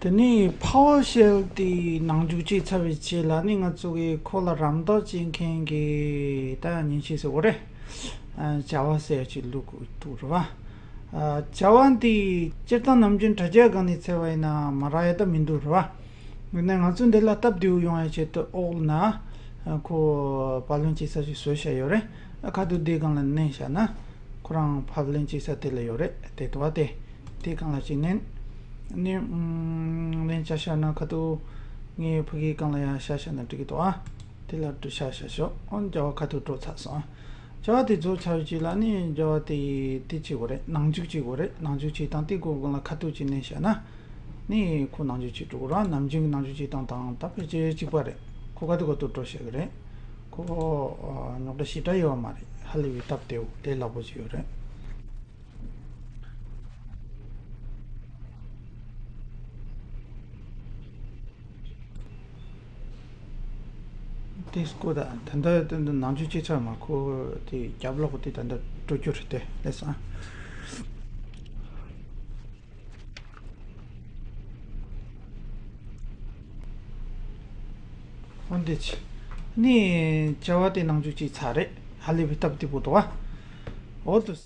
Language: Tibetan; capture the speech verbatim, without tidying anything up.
དེ་ནས་PowerShell དེ་ནང་འཇུག་བྱས་ཚར་བའི་རྗེས་ལ་ནི་ང་ཚོ་གི་ཁོ་ལ་རམ་འདེགས་བྱེད་མཁན་གྱི་ད་མཉེན་ཆས་ཟེར་དགོས་རེད། ཨ། Java ཟེར་ཡ་ཅིག་བླུགས་དགོས་འདུག་རེད་བ། ཨ། Java འདི་སྤྱིར་བཏང་ནམ་རྒྱུན་དྲ་རྒྱ་སྒང་ནས་བཙལ་བ་ཡིན་ན་མ་རག་ཡ་ད་མི་འདུག་རེད་བ། ཡིན་ནའི་ང་ཚོ་འདི་ལ་སྟབས་བདེ་བོ་ཡོང་ཡ་ཆེད་དུ་ཨོལ་ན། ཨ། ཁོ་ཕབ་ལེན་བྱེད་ས་ཞིག་བཟོས་བཞག་ཡོད་རེད། ཨ། ཁ་ཐུག་འདི་སྒང་ལ་མནན་བཞག་ན། ཁོ་རང་ཕབ་ལེན་བྱེད་ས་དེ་ལ་ཡོད་རེད། དེ་དུ་བ་དེ། དེ་སྒང་ལ་ཅིག་མནན། ནི། ཨམ། ལན་ཆ་བཞག་ན་ཁ་ཐུག་ངའི་ཕ་གིའི་སྒང་ལ་ཡང་བཞག་བཞག་ན་འགྲིག་གི་འདུག་ཨ། དེ་ལ་འགྲོ་བཞག་བཞག་ཤོག་ཨོ། Java ཁ་ཐུག་འགྲོ་ཚར་སོང་། Java དེ་རྫོགས་ཚར་རྗེས་ལ་ནི་Java དེ་དེ་བྱེད་དགོས་རེད། ནང་འཇུག་བྱེད་དགོས་རེད། ནང་འཇུག་བྱེད་སྟངས་དེ་སྒང་ལ་ཁ་ཐུག་ཅིག་མནན་བཞག་ན། ནི་ཁོ་ནང་འཇུག་བྱེད་འགྲོ་གི་རེད། ནམ་རྒྱུན་གྱི་ནང་འཇུག་བྱེད་སྟངས་དང་ད་ཕལ་ཆེར་གཅིག་པ་རེད། ཁོ་ཁ་ཐུག་ཁ་ཐུག་འགྲོ་བཞག་གི་རེད། ཁོ། ཨ། རྙོག་དྲ་ཞེ་དྲག་ཡོད་མ་རེད། ཧ་ལས་པའི་སྟབས་བདེ་བོ་ལས་སླ་པོ་ཅིག་ཡོད་རེད། དེ་སྐོར་ད་ད་ལྟ་དེ་འདི་ནང་འཇུག་བྱས་ཚར་མ། ཁོ་དེ་རྒྱབ་ལོགས་དེ་ད་ལྟ་འགྲོ་རྒྱུ་རེད་དེ། ལགས་སོ། ཨ། འོ་འདི་ཆེ། ནི་Java དེ་ནང་འཇུག་བྱས་ཚར་རེད། ཧ་ལས་པའི་སྟབས་བདེ་པོ་འདུག་ཨ། འོ་དུ།